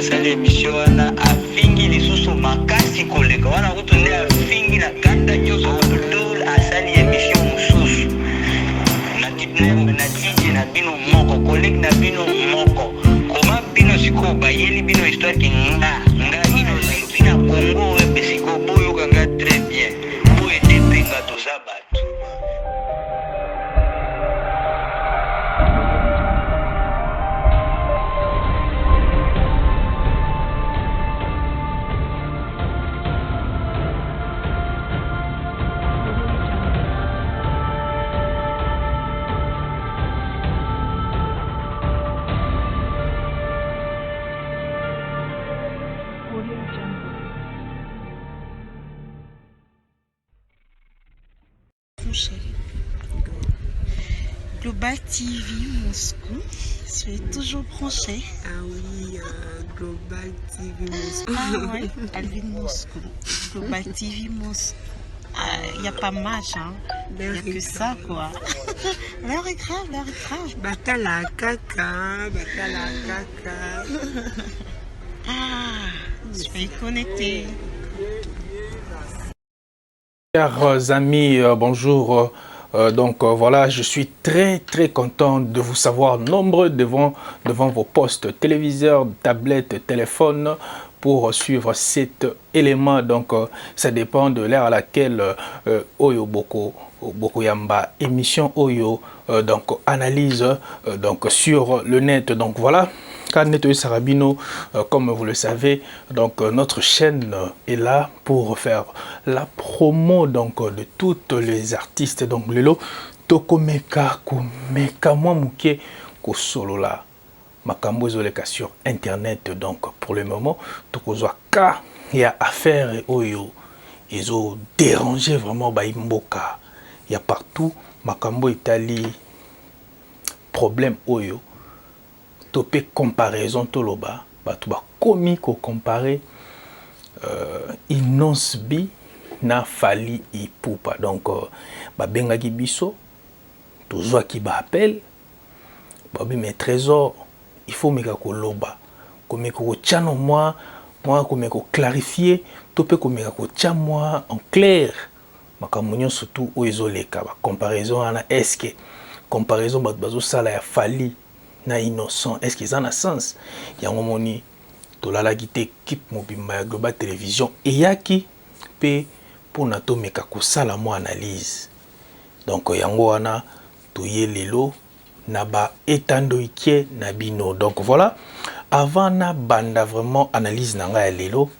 Asali emission wana, afingi lisusu makasi koleka wana kutu nde afingi na kanda nyonso. Abdul asali emission mosusu na na DJ na bino moko, collègue na bino moko. Koma bino sikoyo bayeli bino histoire ki nga nga ino na Congo web. Sikoyo boyoka nga très bien, boye te mpe nga toza bato. Audio Jungle. Mon chéri. Global TV Moscou. Soyez toujours branchés. Ah oui, Global TV Moscou. Ah ouais, Alvin Moscou. Global TV Moscou. Il n'y a pas match, hein. Il n'y a que ça, quoi. L'heure est grave, l'heure est grave. Batala kaka, batala kaka. Ah, soyez connectés. Chers amis, bonjour. Donc voilà, je suis très très content de vous savoir nombreux devant vos postes téléviseurs, tablettes, téléphones pour suivre cet élément. Donc ça dépend de l'heure à laquelle oyo boko boko yamba émission oyo, donc analyse donc sur le net. Donc voilà. Neto Sarabino, comme vous le savez, donc notre chaîne est là pour faire la promo donc de toutes les artistes. Donc lelo tokomeka komeka mwa moke kosolola makambo ezoleka sur internet. Donc pour le moment tokozwa ka ya affaire oyo ezo déranger vraiment baimboka ya partout, makambo etali problème oyo to mpe comparaison. Toloba bato bakomi kocomparer Innoss'B na Fally Ipupa. Donc babengaki biso, tozwaki baappel, babi: "Mais Trésor, il faut meka koloba, komeka kotia no mwa komeka koclarifier to mpe komeka kotia mwa en clair makambo nyonso tu oyo ezoleka, bacomparaison wana. Est-ce comparaison bato bazosala ya Fally na Innocent, est ce que eza na sens?" Yango moni tolalaki te, équipe mobimba ya Global Télévision eyaki mpe mpona tomeka kosala mwa analyse. Donc yango wana toye lelo na baetando ike na bino. Donc voilà, avant nabanda vraiment analyse na ngai ya lelo,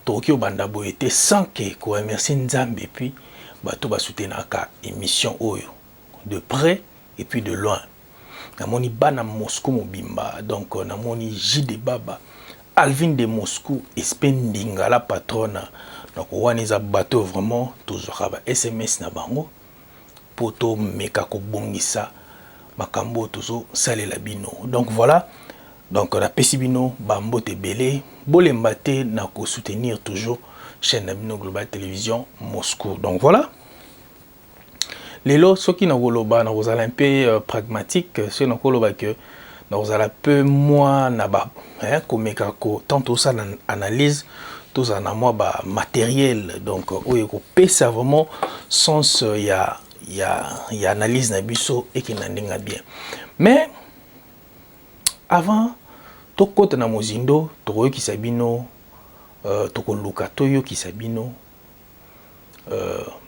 tokoki obanda boye te sans que koremercier Nzambe, puis bato basoutenaka émission oyo de près et puis de loin. Namoni bana Moscou mobimba, donc namoni Jide Baba, Alvin de Moscou, Espe Ndinga la patronne. Donc wana eza bato vraiment tozwaka ba SMS na bango mpo tomeka kobongisa makambo oyo tozosalela bino. Donc voilà, donc napesi bino bambote ebele. Bolemba te na kosoutenir toujours chaîne na bino Global Télévision Moscou. Donc voilà, lelo soki nakoloba, nakozala un peu pragmatique. Soki nakoloba ke nakozala peu mwa na ba komeka ko tant tosala analyse, tozala na mwa bamatériel donc oyo ekopesa vraiment sens ya analyse na biso ekenda ndenge bien. Mais avant tokɔta na mozindo, tokoyokisa bino tokoluka toyokisa bino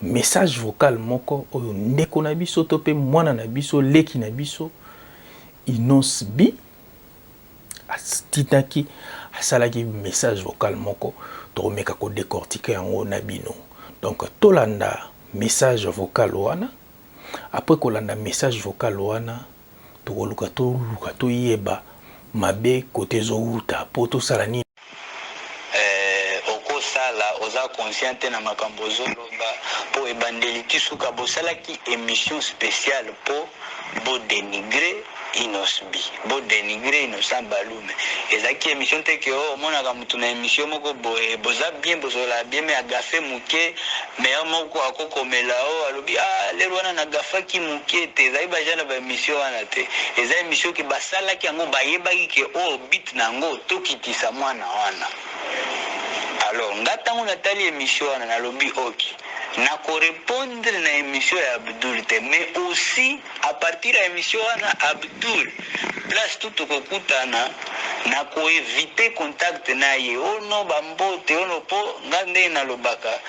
message vocal moko oyo ndeko na biso to mpe mwana na biso, leki na biso Innoss'B atindaki, asalaki message vocal moko. Tokomeka kodécortiquer yango na bino. Donc tolanda message vocal wana. Après kolanda message vocal wana, tokoluka toluka toyeba mabe kote ezowuta mpo tosala nini. Okosala oza conscient te na makambo ozoloba, mpo ebandeli ti suka bosalaki émission spéciale mpo bodénigrer. Innoss'B. Bo denigrer Innocent Balume. Ezalaki emission te que oh omonaka mutu na emission moko boye boza bien bozolaka bien mais a gaffe muke meilleur moko ako komela oh alobi ah l'heure wana na gaffaki muke te ezalaki ba genre ba emission wana te eza emission que basalaki yango bayebaki que oyo but na yango tokitisa mwana wana alors nga tango natali emission wana nalobi ok nako repondre na emission ya Abdoul te mais aussi A partir ya emission wana Abdoul place tout tokokutana nako eviter contact na ye oh non ba mbote oh non po nga ndenge nalobaka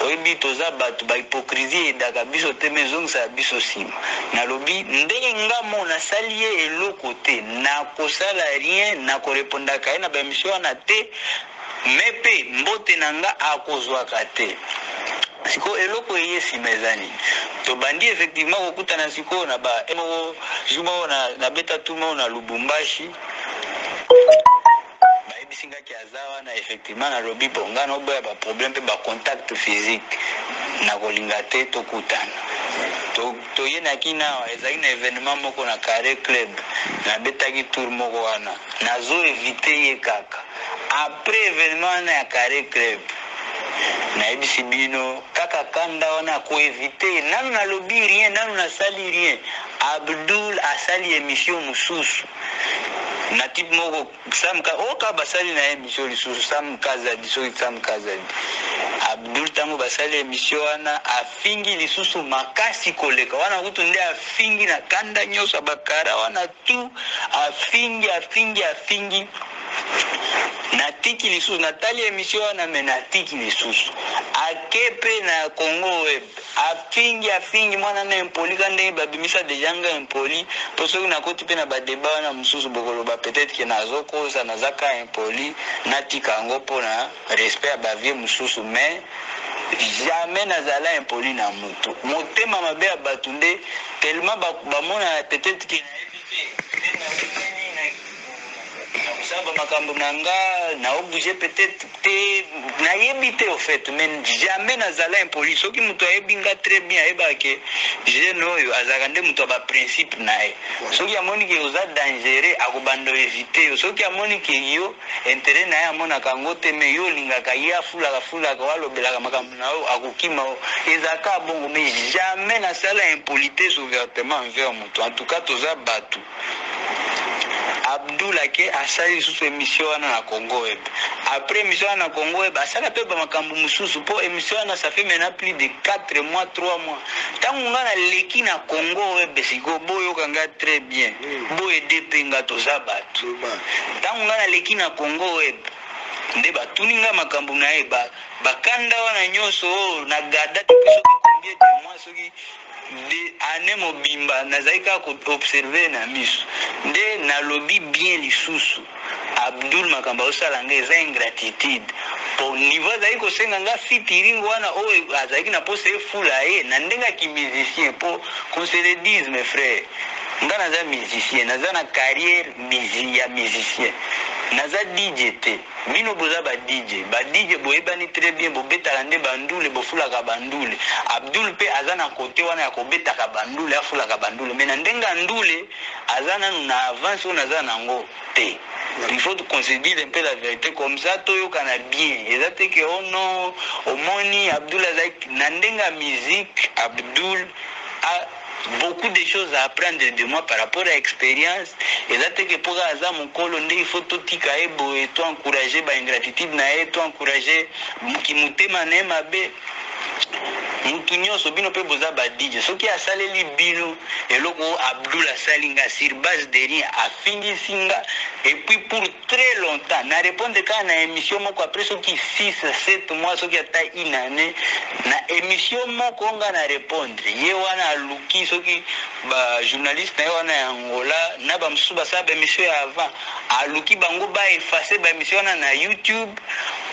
oyebi toza batu ba hypocrisie e aidaka biso te mais ezongisaka biso sima nalobi ndenge nga moko nasali ye eloko te nakosala rien nako repondaka ye na ba emission wana te mais pe mbote na nga akozwaka te. Sikoyo eloko eye sima eza nini? Tobandi effectivement kokutana sikoyo na ba moko jour moko na nabeta tour moko na Lubumbashi bayebisi nga ke aza wana effectivement nalobi bon nga naoboya ba problème pe ba contact physique nakolinga te tokutana. To toye na kin awa ezalaki na evenement moko na Carre club nabetaki tour moko wana nazo eviter ye kaka après evenement wana ya Carre club Nayebisi bino kaka kanda wana ko eviter ye nanu nalobi rien nanu nasali rien Abdoul asali emission mususu na type moko Sam ka oh kaka basali naye emission lisusu Sam Kazadi soki Sam Kazadi Abdoul tango basali emission wana afingi lisusu makasi koleka wana kutu nde afingi na kanda nyoso ya ba kara wana tout afingi afingi afingi Natiki lisusu natali emission wana mais natiki lisusu ake pe na congo web afingi afingi mwana na impoli ka ndenge babimisa dejà nga impoli po soki nakoti pe na ba debat wana mususu bokoloba peut etre que nazokosa naza ka impoli natika yango pona respect ya ba vieux mususu mais jamais nazala impoli na mutu motema mabe ya batu nde tellement bamonana peut etre que nayebi te nde nawumeli na Nakosala ba makambo na nga nao bouger peut etre te nayebi te au fait mais jamais nazala impoli soki mutu ayebi nga très bien ayebaka ke jeune oyo azalaka nde mutu ya ba principe na ye soki amoni ke oza dangereux akobanda o eviter yo soki amoni ke yo interet na ye amonaka yango te mais yo olingaka ye afulaka fulaka o alobelaka makambo na yo akokima yo ezalaka kaka bongo mais jamais nasala impolitesse ouvertement envers mutu en tout cas toza batu Abdoul ake asali lisusu emission wana na Congo web. Après emission wana na Congo web asala pe ba makambo mususu po emission wana ça fait maintenant plus de 4 mois 3 mois. Tango nga na leki na Congo web sikoyo boyoka nga très bien. Bo aider pe nga toza batu. Tango nga na leki na Congo web nde batuni nga makambo na ye ba bakanda wana nyoso oyo na garda depuis soki combien de mois soki De annee mobimba nazali kaka ko observer ye na misu nde nalobi bien lisusu Abdoul makambo azosala nga eza ingratitude po niveau azali kosenga nga featuring wana oyo azalaki na posa efula ye na ndenge ya ki musicien po qu'on se le dise mes frères nga naza musicien naza na carrière ya musicien naza DJ te. Bino boza ba DJ, ba DJ boyebani très bien bobetaka nde ba ndule bofulaka ba ndule. Abdoul pe aza na cote wana ya kobetaka ba ndule afulaka ba ndule mais na ndenge ya ndule aza nanu na avance oyo naza nango te. Il faut qu'on se dise un peu la verite comme ça toyokana bien eza te que oh non omoni Abdoul azalaki na ndenge ya musique Abdoul a beaucoup de choses à apprendre de moi par rapport à experience eza te ke po kaka aza mukolo nde il faut totika ye boye to encourager ba ingratitude na ye to encourager kimutema na ye mabe mutu nionso bino pe boza ba DJ soki asaleli bino eloko oyo Abdoul asali nga sur base de rien afingisi nga et puis pour Très longtemps na repondre kaka na emission moko après soki 6 7 mois soki ata une annee na emission moko nga na repondre ye wana aluki soki ba journaliste na ye wana ya Angola na ba mosusu basala ba emission ya avant aluki bango ba effacer ba emission wana na YouTube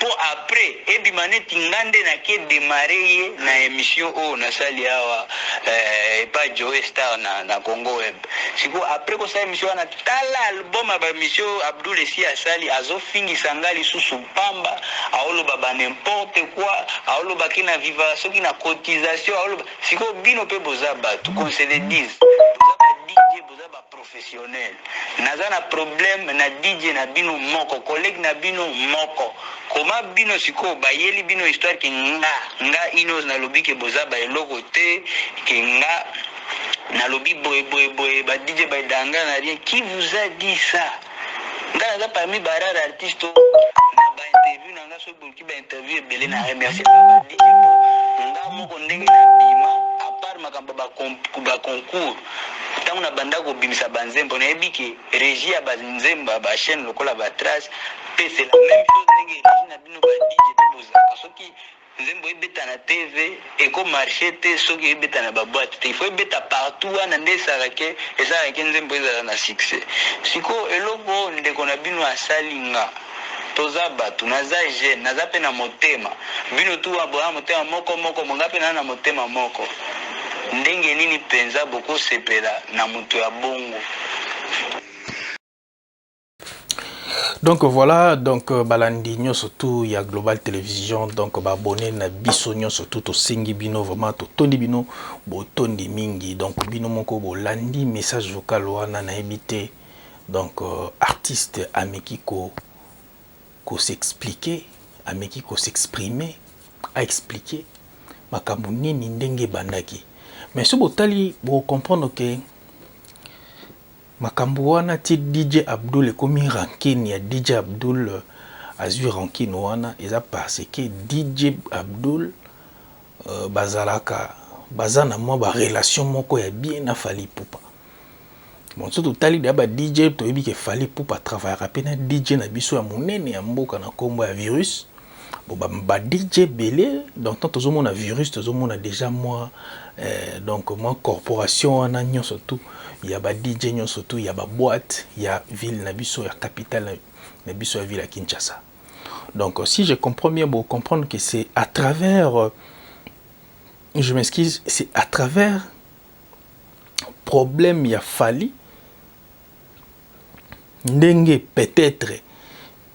po après ebima neti nga nde nake demarrer ye na emission oyo nasali awa eh, epa Joe Star na, na Congo Web sikoyo après kosala emission wana Tala album ya ba emission oyo Abdoul esi asali azo fingisa nga lisusu pamba aoloba ba n'importe quoi aoloba ke na vivaka soki na cotisation aoloba sikoyo bino pe boza batu qu'on se le dise boza ba DJ boza ba. Professionnel. Naza na problème na DJ na bino moko, collegue na bino moko. Comment bino sikoyo bayeli bino histoire ke nga, nga Innos nalobi ke boza ba eloko te, ke nga nalobi boye boye boye, ba DJ ba aidaka nga na rien. Qui vous a dit ça? Nga naza parmi ba rares artistes oyo na ba interview na nga soki boluki ba interview ebele na remercier ba DJ po nga moko ndenge na bima à part makambo ba ba concours Tango na banda ko bimisa ba nzembo na yebi ke regie ya ba nzembo ya ba chaine lokola ba trace pe c'est la meme chose ndenge regie na bino ba DJ pe bozalaka soki nzembo ebeta na TV eko marche te soki ebeta na ba boite te il faut ebeta partout wana nde esalaka ke esalaka ke nzembo ezala na succès sikoyo eloko oyo ndeko na bino asali nga toza batu naza jeune naza pe na motema bino tout wana boza na motema moko moko nga pe naza na motema moko Ndenge nini penza boko sepela na mutu ya bongo? Donc voilà, donc euh, balandi nyonso tout ya Global Television, donc ba abonné na biso nyonso tout tosengi bino vraiment totondi bino botondi mingi. Donc bino moko bolandi message vocal wana nayebi te. Donc euh, artiste ameki ko ko s'expliquer, ameki ko s'exprimer, a expliquer makambo nini ndenge ebandaki. Mais soki botali boko comprendre que makambo wana ti DJ Abdoul ekomi rancune ya DJ Abdoul euh, azui rancune wana eza parce que DJ Abdoul euh, bazalaka baza na mwa ba relation moko ya bien na Fally Ipupa. Bon, soki totali deja ba DJ toyebi ke Fally Ipupa travaillaka pe na DJ na biso ya monene ya mboka na kombo ya Virus. Bon, ba, ba DJ ebele donc tant tozomona Virus tozomona deja mwa eh, donc mwa corporation wana nyonso tout ya ba DJ nyonso tout ya ba boîte ya ville na biso ya capitale na biso ya ville ya Kinshasa. Donc si je comprends bien, bon comprendre que c'est à travers euh, je m'excuse, c'est à travers problème ya Fally ndenge peut-etre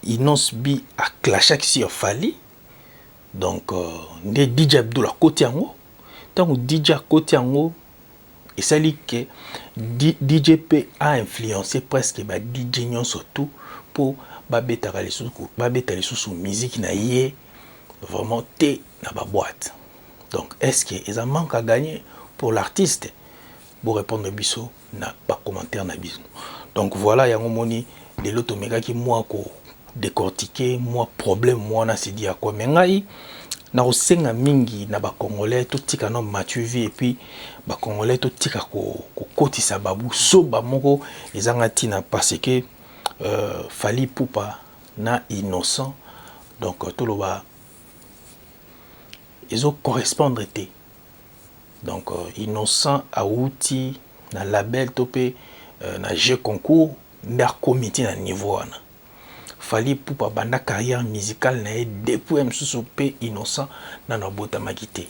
Innoss'B a clashaki sur Fally donc euh, nde DJ Abdul akoti yango ntango DJ akoti yango esali ke DJ mpe a influencer presque ba DJ nyonso tout mpo babetaka lisusu babeta lisusu musique na ye vraiment te na ba boîte. Donc est ce que eza manque à gagner pour l'artiste? Bo répondre biso na ba commentaires na biso. Donc voilà yango moni lelo tomekaki mwa ko décortiquer mwa problème wana c'est dit à quoi mais ngai nakosenga mingi na ba congolais totika no Mathieu vie et puis ba congolais totika kokotisa ba buzoba moko ezanga ntina parce que euh, Fally Ipupa na Innocent donc toloba ezo correspondre te donc innocent awuti na label to pe na jeu concours nde akomi ti na niveau wana Fally Ipupa abanda carrière musicale na ye depuis msusu pe innocent nanu abotamaki te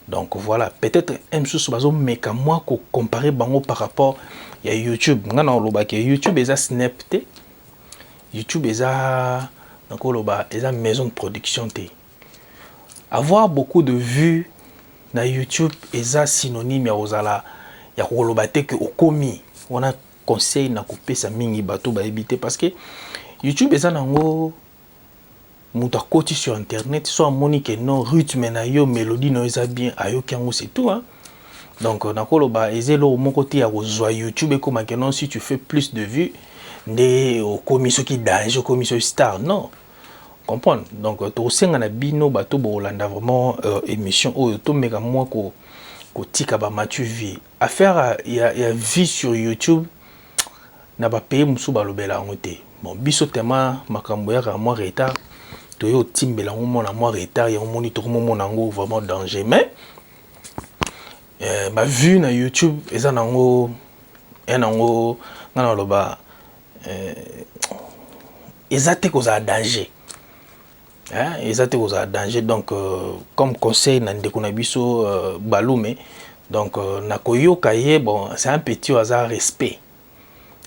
donc voilà peut-être msusu bazo meka mwa ko comparer bango par rapport ya YouTube nga na oloba ke YouTube eza snap te YouTube eza nakoloba eza maison de production te Avoir beaucoup de vues na YouTube eza synonyme ya kozala ya koloba te que okomi wana conseil na kopesa mingi bato bayebi te parce que YouTube eza nango moto akoti sur internet so amoni que non rythme na yo mélodie na yo eza bien ayoki yango c'est tout hein. Donc nakoloba eza eloko moko te ya kozwa YouTube ekoma que non si tu fais plus de vues nde okomi soki danger okomi soki star non. Comprendre? Donc tokosenga na bino bato bokolanda vraiment euh, émission oyo tomeka mwa ko kotika ba matu vie. Affaire ya, ya vie sur YouTube na ba pays mosusu balobela yango te. Bon biso tema makambo yaka mwa retard toye otimbela yango mona mwa retard yango moni tokomomona yango vraiment danger mais euh, ba vue na YouTube eza nango ya nango nga naloba euh, eza te kozala danger hein? eza te kozala danger donc euh, comme conseil na ndeko na biso euh, balume donc euh, nakoyoka ye bon c'est un petit oyo aza respect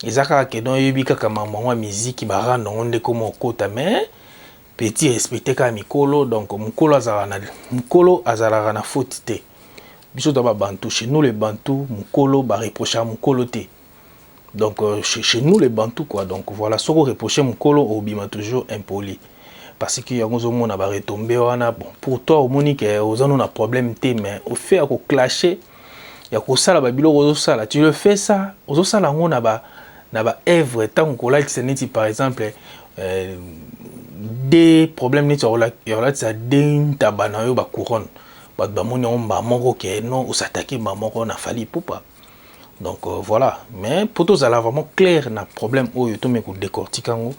eza kaka ke don oyebi kaka mambo yango ya miziki barando yango nde koma okota mais petit respecte kaka mikolo donc mokolo azalaka na mokolo azalaka na faute te biso to ba bantu chez nous les bantu mokolo bareprochaka mokolo te. Donc euh, chez, chez nous les Bantous quoi. Donc voilà, soko reprocher mukolo obima toujours impoli. Parce que yango ozomona ba retomber wana bon pour toi omoni ke oza na problème te mais au fait ya ko clasher ya kosala ba biloko ozosala tu le fais ça ozosala yango na ba na ba œuvre ntango kolatisa neti par exemple euh, des problèmes neti ya kolatisa de ntaba na yo ba couronne bato bamoni yango mbala moko ke non osatake mbala moko na Fally Ipupa. Donc euh, voilà, mais po tozala vraiment clair na problème oyo tomeki kodécortiquer yango.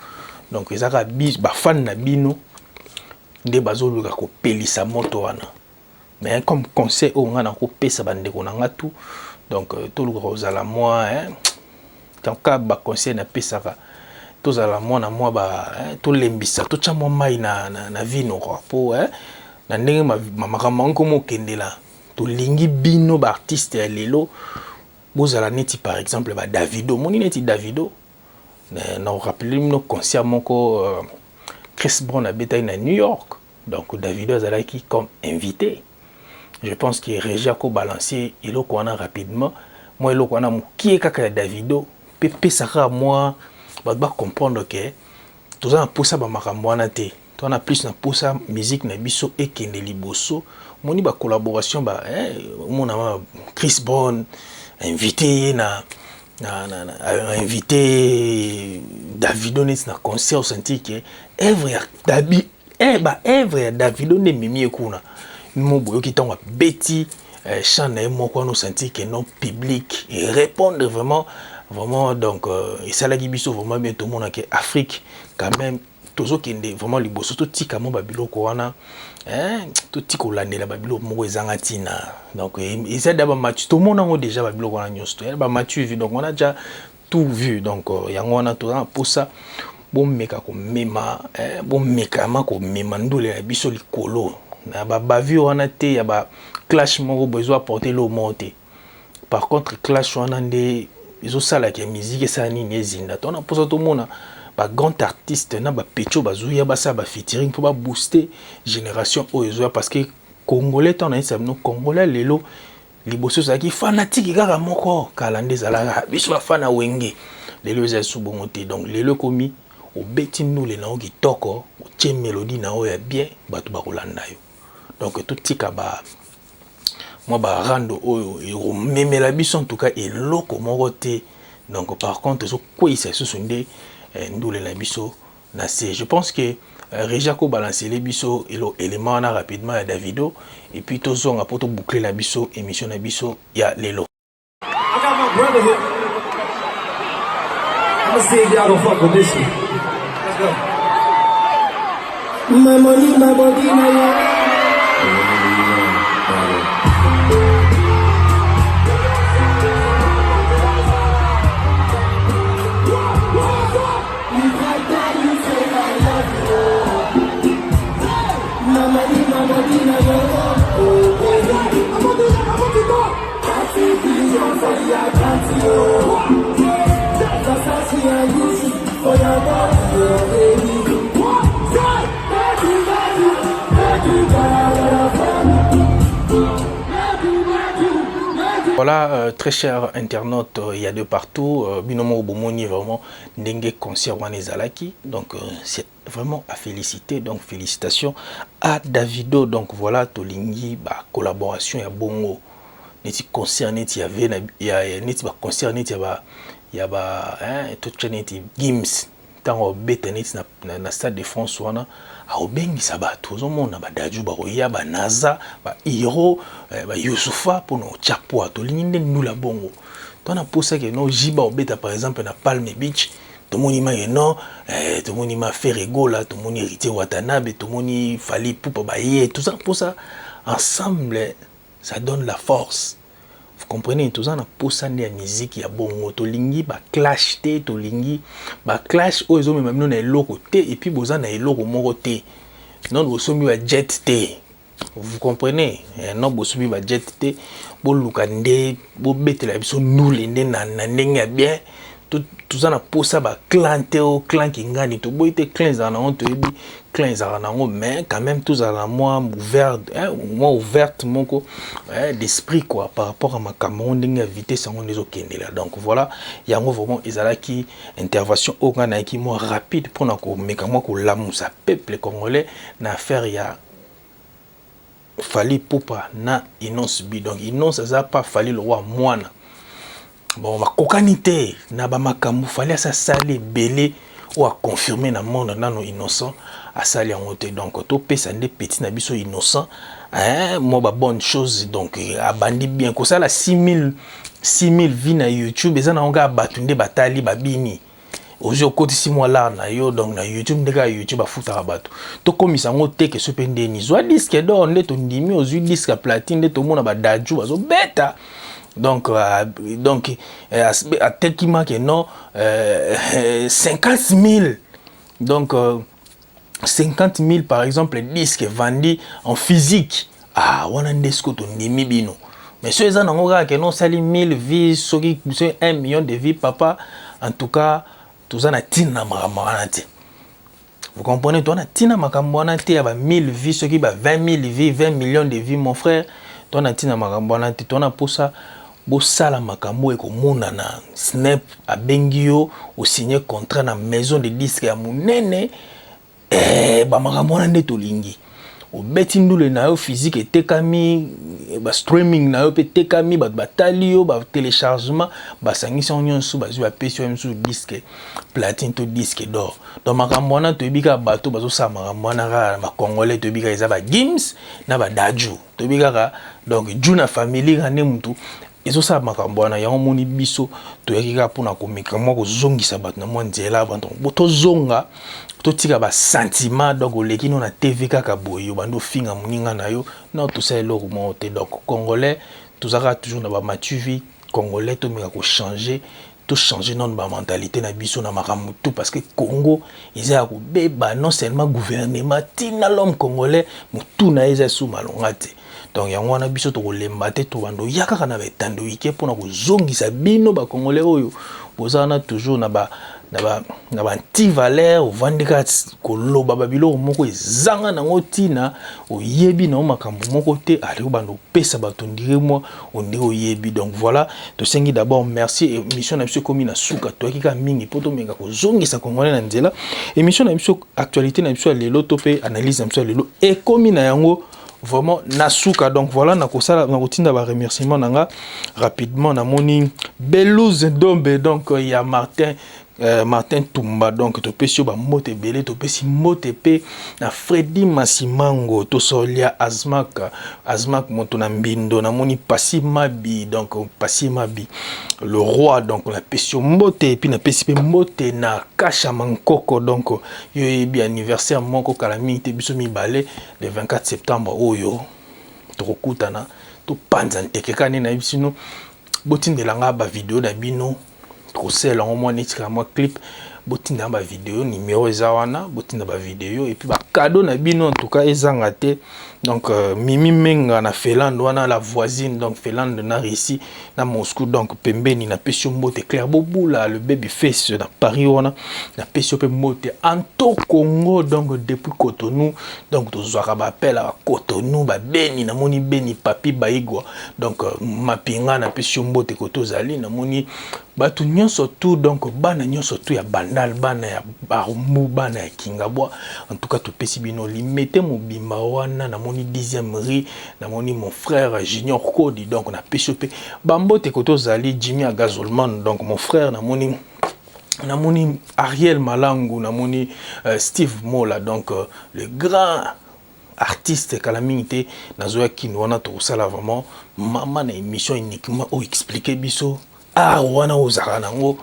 Donc eza kaka bafan na bino nde bazoluka kopelisa moto wana. Mais comme conseil oyo ngai nakopesa bandeko na nga tout, donc euh, toluka kozala mwa tanka baconseil napesaka, tozala mwa na mwa ba tolembisa, totya mwa mai na vino quoi, po na ndenge makambo yango komo okendela. Tolingi bino baartiste ya lelo bozala neti par exemple baDavido. Omoni neti Davido, na korappeler bino concert moko Chris Brown abetaki na New York. Donc Davido azalaki comme invité. Je pense que régi akobalancer eloko wana rapidement, mwa eloko wana mokie kaka ya Davido mpe pesaka mwa bato bacomprendre ke toza na mposa bamakambo wana te. Toza na plus na mposa musique na biso ekende liboso. Omoni bacollaboration ba, omona Chris Brown invité ye na invité Davido neti na concert, osenti ke œuvre ya Dabi ba œuvre ya Davido nde ememi ye kuna. Mo boyoki ntango abeti chant na ye moko wana, osenti ke non, public et répondre vraiment vraiment. Donc esalaki biso vraiment bien. Tomona ke Afrique quand même tozokende vraiment liboso. Totika mo babiloko wana, totika kolandela babiloko moko ezanga ntina. Donc eza da bamatu, tomona yango déjà, babiloko wana nyonso toya bamatu vu. Donc on a déjà tout vu. Donc yango wana toza na mposa bomeka komema, bomekama komema ndule na biso likolo na babavi wana te ya baclash moko boye ezo apporter eloko moko te. Par contre clash wana nde ezosalaka musique esala nini, ezinda. Tona mposa tomona bagrand artiste na bapetits oyo bazoya basala bafeaturing mpo babooster génération oyo ezoya, parce que Congolais, ntango nayebisa bino, Congolais lelo, liboso ezalaki fanatique kaka moko, kala nde ezalaka biso bafana Wenge. Lelo eza esu bongo te. Donc lelo ekomi obeti ndule na yo kitoko, otie mélodie na oyo ya bien, bato bakolanda yo. Donc totika ba mwa barando oyo ekomemela biso en tout cas eloko moko te. Donc par contre ezokweyisa lisusu nde ndule na biso na se. Je pense que régi akobalancele biso elo élément wana rapidement ya Davido et puis tozonga mpo toboucler na biso émission na biso ya lelo. I got my brother here. I'm gonna see if y'all gonna fuck with this one. Let's go. My money, my body, my life. If I tell you, say I love you. My money, my body, my life. Oh, baby. 30 billion for the account, yo. Versace and Gucci for your body, oh baby. Thank you, thank you, God, for me. Voilà, très cher internaute, il y a de partout, bino moko bomoni vraiment ndenge concert wana ezalaki. Donc c'est vraiment à féliciter. Donc félicitations à Davido. Donc voilà, tolingi ba collaboration ya bongo. Neti concert neti ya ve na ya neti ba concert neti ya ba hein, totia neti Gims ntango obeta neti na Stade de France wana, akobengisa bato, ozomona baDadju bakoya, banaza bahero, baYoussoupha mpona otya poa. Tolingi nde ndula bongo. To na mposa ke no Jiba obeta par exemple na Palme Beach, tomoni make non, tomoni ma Ferre Gola, tomoni Héritier Watanabe, tomoni Fally Ipupa baye. Toza na mposa ensemble, ça donne la force, vous comprenez? Toza na posa nde ya musique ya bongo. Tolingi baclash te, tolingi baclash oyo ezomema bino na eloko te. Et puis boza na eloko moko te, non bosombi bajet te, vous comprenez? Non bosombi bajet te. Boluka nde bobetela biso ndule nde na ndenge ya bien. Toza na posa ba clan te, o clan kingani toboyi te. Clan ezala nango, toyebi clan ezalaka nango, mais quand même tozala na mwa ouvert, hein, mwa ouverte moko, hein, d'esprit quoi, par rapport à makambo yango, ndenge ya vitesse yango nde ezokendela. Donc voilà, yango vraiment ezalaki intervention oyo ngai nayaki mwa rapide mpona komeka mwa kolamusa peuple congolais na affaire ya Fally Ipupa na Innoss'B. Donc Innoss aza pa Fally lokwa mwana. Bon, bakokani te na bamakambo. Fally asasali ebele oyo aconfirme na monde, nano Innocent asali yango te. Donc topesa nde petit na biso Innocent, hein, mwa babonne chose. Donc abandi bien kosala 6000 6000 vues na YouTube. Eza nango kaka bato nde batali, babini, ozwi, okotisi mwa lar na yo. Donc na YouTube nde kaka YouTube afutaka bato. Tokomisa yango te ke so mpe ndeni zwa disque d'or nde tondimi, ozwi disque ya platine nde tomona badaju bazobeta. Donc atekima ke non, 50 000, donc 50 000 par exemple disque vendu en physique. Ah, wana nde sikoyo tondimi bino. Mais so eza nango kaka ke non, osali 1000 vues, soki soki 1 million de vues, papa, en tout cas toza na ntina na makambo wana te. Vous comprenez? Toza na ntina makambo wana te ya ba 1000 vues, soki ba 20 000 vues, 20 millions de vues, mon frère, toza na ntina makambo wana te. Toza na mposa bosala makambo ekomonana. Snap abengi yo, osigne contrat na maison de disque ya monene. Bamakambo wana nde tolingi. Obeti ndule na yo physique etekami, bastreaming na yo mpe etekami, bato batali yo, batéléchargement, basangisi yango nyonso, bazwi, bapesi yo mosusu disque platine to disque d'or. Donc makambo wana toyebi kaka bato bazosala makambo wana kaka na bacongolais. Toyebi kaka eza bagims na badaju, toyebi kaka. Donc Juna Famille kaka nde mutu ezosala makambo wana. Yango moni biso toyaki kaka mpona komeka mwa kozongisa bato na mwa nzela. Bato tozonga, totika basentiment. Donc oleki no na TV kaka boye, obandi ofinga moninga na yo, non, tosala eloko moko te. Donc congolais, toza kaka toujours na bamatuvi. Congolais, tomeka kochanger, tochange nano bamentalité na biso na makambo tout, parce que Congo eza ya kobeba. Non seulement gouvernement, ntina l'homme congolais, motu na ye eza esu malonga te. Donc yango wana biso tokolemba te, tobanda oya kaka na baetando ike mpona kozongisa bino bacongolais oyo boza wana toujours na ba na ba anti-valeur. Ovandi kaka koloba babiloko moko ezanga nango ntina, oyebi nango makambo moko te, ale obanda opesa bato ndire mwa ondire oyebi. Donc voilà, tosengi d'abord merci. Émission na biso ekomi na suka. Toyaki kaka mingi mpo tomenga kozongisa congolais na nzela. Émission na biso, actualité na biso ya lelo to mpe analyse na biso ya lelo ekomi na yango vraiment na suka. Donc voilà, nakosala, nakotinda baremerciement na nga rapidement. Namoni Belouse Ndombe, donc ya Martin, Martin Tumba, donc topesi yo bambote ebele. Topesi mbote mpe na Fredi Masimango, tosolia Azmak, Azmak moto na mbindo. Namoni Pasi Mabi, donc Pasi Mabi le roi, donc napesi yo mbote. Et puis napesi mpe mbote na Kasha Mankoko. Donc yo oyebi anniversaire moko kala mingi te, biso mibale, le 24 septembre oyo tokokutana, topanza nteke. Kaka nde nayebi sino, botindela nga bavideo na bino, tokosala yango mwa neti kaka mwa clip. Botinda bavideo, numéro eza wana, botinda bavideo. Et puis bacadeau na bino en tout cas ezanga te. Donc Mimi Menga na Finlande wana, la voisine, donc Finlande na Russie na Moscou, donc pembeni, napesi yo mbote. Claire Bobula, le baby face na Paris wana, napesi yo mpe mbote. Anto Congo, donc depuis Cotonou, donc tozwaka baappel ya bacotonou, babeni. Namoni Beni Papi Baigwa, donc mapinga, napesi yo mbote koto ozali. Namoni bato nyonso tu, donc bana nyonso tu ya Bandal, bana ya Barumbu, bana ya Kingabwa, en tout cas topesi bino Limete mobimba wana. Namoni 10e ri, namoni mon frère Junior Kodi, donc napesi yo mpe bambote koto ozali. Jimmy Agazolman, donc mon frère, namoni Ariel Malangu, namoni Steve Mola, donc le grand artiste. Kala mingi te nazoya kini wana, tokosala vraiment mama na émission uniquement oyo explique biso art wana ozalaka nango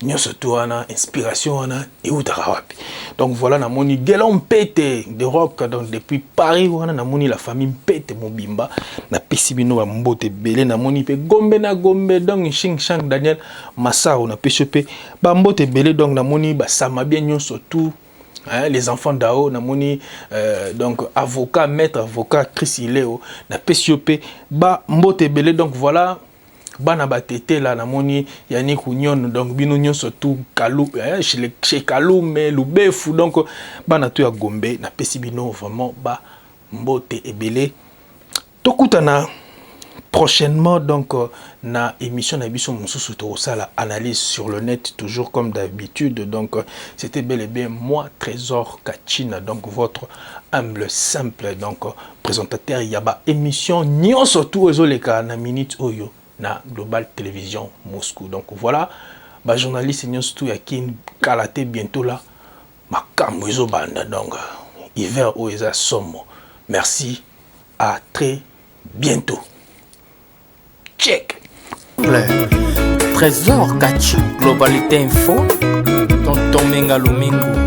nyonso to wana, inspiration wana eutaka wapi. Donc voilà, namoni Gelon Mpete de Rock, donc depuis Paris wana, namoni la famille Mpete mobimba, napesi bino bambote ebele. Namoni mpe Gombe na Gombe, donc Shing Shang Daniel Masao, napesi yo mpe bambote ebele. Donc namoni basama bien nyonso tout, hein, les enfants d'Ao, namoni donc avocat, maître avocat Chris Ileo, napesi yo mpe bambote ebele. Donc voilà. Bana batetela, namoni Yannick Union, donc bino nyonso tout kalu eh, chez Kalume Lubefu, donc bana tout ya Gombe, napesi bino vraiment ba mbote ebele. Tokutana prochainement donc na émission na biso mosusu, tokosala analyse sur le net, toujours comme d'habitude. Donc c'était bel et bien moi, Trésor Kachina, donc votre humble simple donc présentateur ya ba émission nyonso tout ezoleka na minute oyo na Global Télévision Moscou. Donc voilà, ba journaliste nyonso tout ya Kin, kala te, bientôt là makambo ezobanda, donc hiver oyo eza somo. Merci, à très bientôt, check. Trésor Kachi, Globalité Info, Tonton Menga Lumingu.